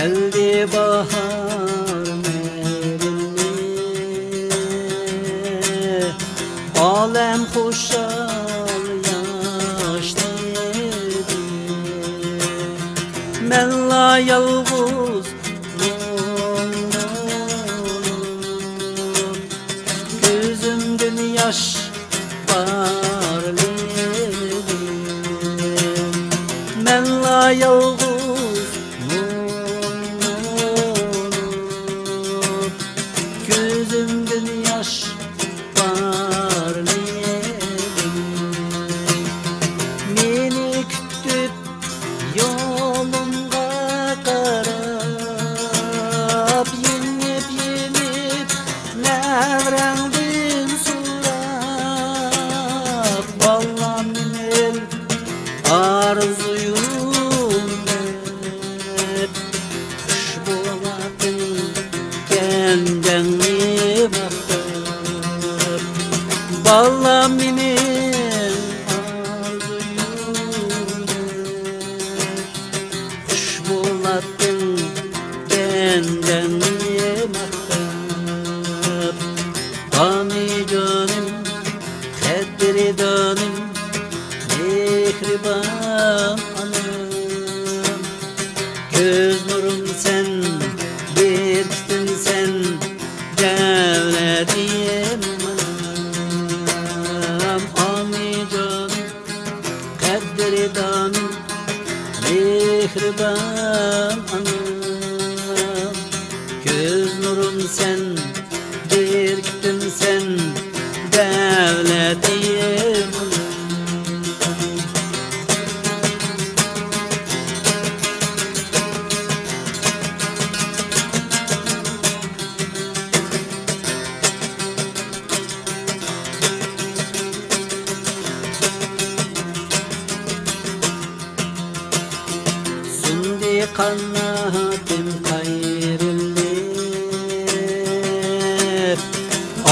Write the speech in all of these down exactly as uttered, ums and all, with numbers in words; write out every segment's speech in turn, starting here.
كەلدى باھار مەيرىمى، ئالەم خۇشال ياشنىدى. مەنلا يالغۇز مۇڭ-مۇڭ، كۆزۈمدىن ياش بارلىدى. مەنلا يالغۇز مۇڭ-مۇڭ، كۆزۈمدىن ياش بارلىدى. مېنى كۈتۈپ يولۇمغا قاراپ، يېنىپ-يېنىپ نەۋرەڭدىن سوراپ، بالام مېنىڭ ئارزۇيۇم دەپ، خۇش بولاتتىڭ تەندەڭنى ماختاپ، بالام مېنىڭ ئارزۇيۇم دەپ، خۇش بولاتتىڭ تەندەڭنى ماختاپ. ئانىجانىم، قەدىردانىم، مېھرىبان ئانام، كۆز نۇرۇم سەن، بېرىكىتىم سەن، دەۋلىتىم ئانام. ئانىجانىم، قەدىردانىم، مېھرىبان ئانام، كۆز نۇرۇم سەن، بېرىكىتىم سەن، دەۋلىتىم ئانام. سۇندى قاناتىم قايرىلىپ،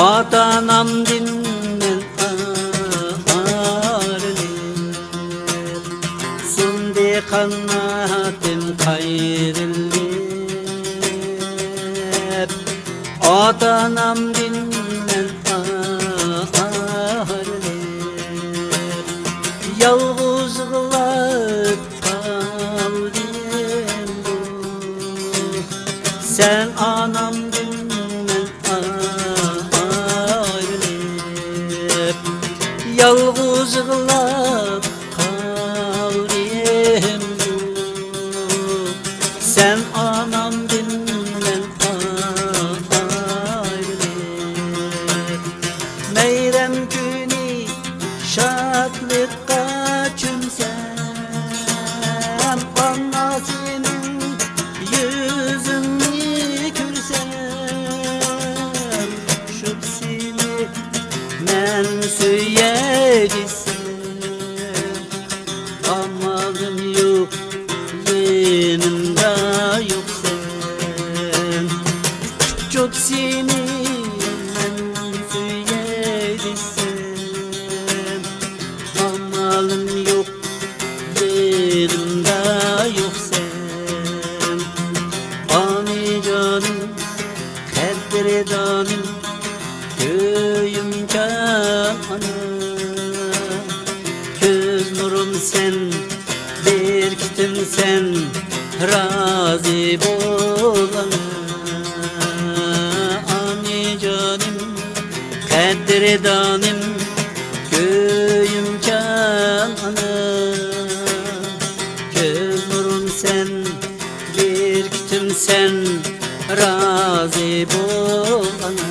ئاتا-ئانامدىن مەن ئايرىلىپ. سۇندى قاناتىم قايرىلىپ، ئاتا-ئانامدىن مەن ئايرىلىپ، يالغۇز يىغلاپ قالدىم. سەن ئانامدىن مەن ئايرىلىپ، يالغۇز يىغلاپ قالدىم. سەن ئانامدىن مەن ئايرىلىپ، مەيرەم كۈنى شادلىققا چۆمسەم، ئانا سېنىڭ يۈزۈڭنى كۆرسەم، شۇ سېنى مەن سۆيەي دېسەم، ئامالىم يوق، يېنىمدا يوقسەن. قۇچۇپ سېنى مەن سۆيەي دېسەم، ئامالىم يوق، يېنىمدا يوقسەن. ئانىجانىم، قەدىردانىم، كۆيۈمچان ئانا، كۆز نۇرۇم سەن، بېرىكىتىم سەن، رازى بول ئانا. ئانىجانىم، قەدىردانىم، كۆيۈمچان ئانا، كۆز نۇرۇم سەن، بېرىكىتىم سەن، رازى بول ئانا.